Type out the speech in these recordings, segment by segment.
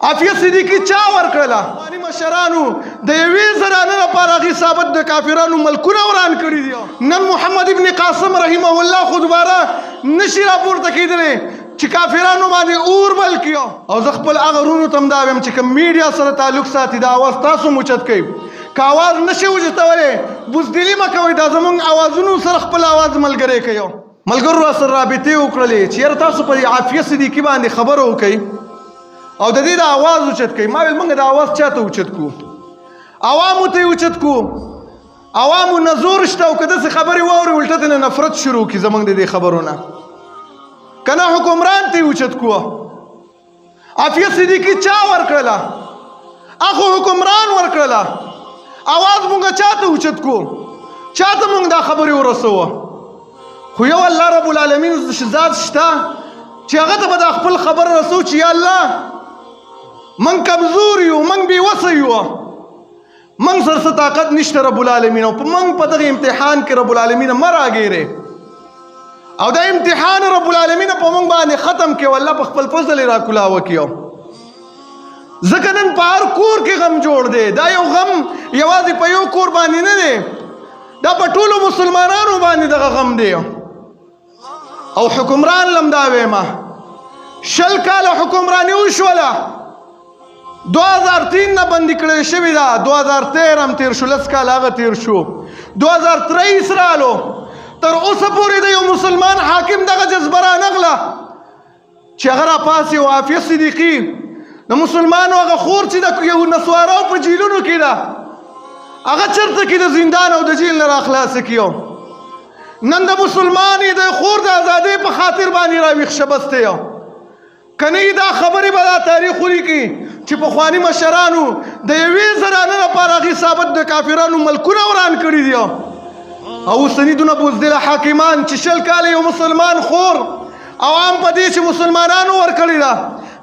عافیه صدیقي چا ورکړله؟ افغاني مشرانو د یوې زنانه لپاره هغې ثابت د کافرانو ملکونه وران کړي دي. نن محمد ابن قاسم رحمه الله خو دوباره نشي راپورته کېدلی چې کافرانو باندې اور بل کړي. او زه خپل هغه وروڼو ته هم دا وایم چې کوم میډیا سره تعلق ساتي، دا اواز تاسو هم اوچت کړئ. که اواز نشئ اوچتولی، بزدلي مه کوئ، دا زموږ اوازونو سره خپل اواز ملګری کوي. ملګرو را سره رابطې وکړلې چې یاره تاسو په عافیه صدیقي باندې خبره وکړئ او د دې د اواز اوچت کړئ. ما ویل موږ د اواز چاته اوچت کو؟ عوامو ته یې اوچت کو؟ عوامو نزور شته، او که داسې خبرې واوري الټه ترې نفرت شروع کړي زموږ د دې خبرو نه. که نه حکمران ته یې اوچت کو. عافیه صدیقي چا ورکړله؟ اخو حکمران ورکړله. اواز مونږ چاته اوچت کو؟ چاته مونږ دا خبرې ورسوه؟ خو یو الله رب العالمین ذات شته چې هغه ته به دا خپل خبر رسو چې یا الله من کمزور یو، من بې وسه یو، من سره څه طاقت نشته رب العالمین، او په من په دغه امتحان کې رب العالمین مه راګېرې، او دا امتحان رب العالمین په مونږ باندې ختم کړي، والله په خپل فضل یې راکولاوه کړي. ځکه نن په هر کور کې غم جوړ دی. دا یو غم یوازې په یو کور باندې نه دی، دا په ټولو مسلمانانو باندې دغه غم دی. او حکمران لم دا وایم، 20 کاله حکمراني وشوله، 2003 نه بندي کړی شوې ده، 2013 هم تېر شو، 10 کاله هغه تېر شو، 2023 رالو، تر اوسه پورې د یو مسلمان حاکم دغه جذبه رانغله چې هغه راپاڅي او عافیه صدیقي د مسلمانو هغه خور چې د یو نسوارو په جیلونو کې ده، هغه چېرته کې د زندان او د جیل نه راخلاصه کړي. نن د مسلمانې د خور د ازادۍ په خاطر باندې راویښ شبستی. که نه دا خبرې به دا تاریخ ولیکي چې پخواني مشرانو د یوې زنانه لپاره هغې ثابت د کافرانو ملکونه وران کړي دي، او اوسني دونه بزدله حاکمان چې 20 کاله یو مسلمان خور او عام په دې چې مسلمانانو ورکړې ده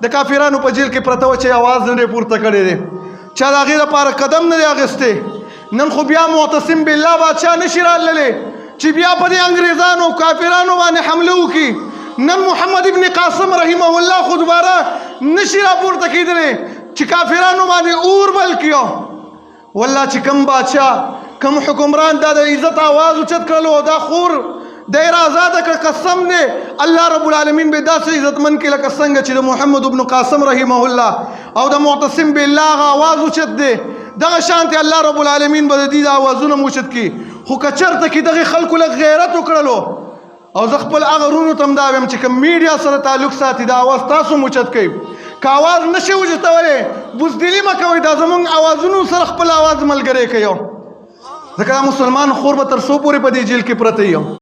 د کافرانو په جیل کې پرته وه چې اواز نه دی پورته کړی دی، چا د هغې لپاره قدم نه دی اخیستی. نن خو بیا معتصم بالله بادشاه نشي راللی چې بیا په دې انګریزانو کافرانو باندې حمله وکړي. نن محمد ابن قاسم رحمه الله خو دوباره نشي راپورته کېدلی چې کافرانو باندې اور بل کړي. والله چې کم بادشاه کم حکمران دا د عزت आवाज اوچت کړلو او دا خور دی را آزاده کړه، قسم دی الله رب العالمین به داسې عزتمن کړي لکه څنګه چې د محمد ابن قاسم رحمه الله او د معتصم بالله هغه आवाज اوچت دی، دغه شانتې الله رب العالمین به د دې د آوازونه هم اوچت کړي. خو که چېرته کې دغې خلکو لږ غیرت وکړلو، او زه خپل هغه وروڼو ته هم دا وایم چې کوم میډیا سره تعلق ساتي، دا اواز تاسو هم اوچت کړئ. که اواز نشئ اوچتولی، بزدلي مه کوئ، دا زموږ اوازونو سره خپل اواز ملګری کوي، ځکه دا مسلمان خور به تر څو پورې په دې جیل کې پرته وي.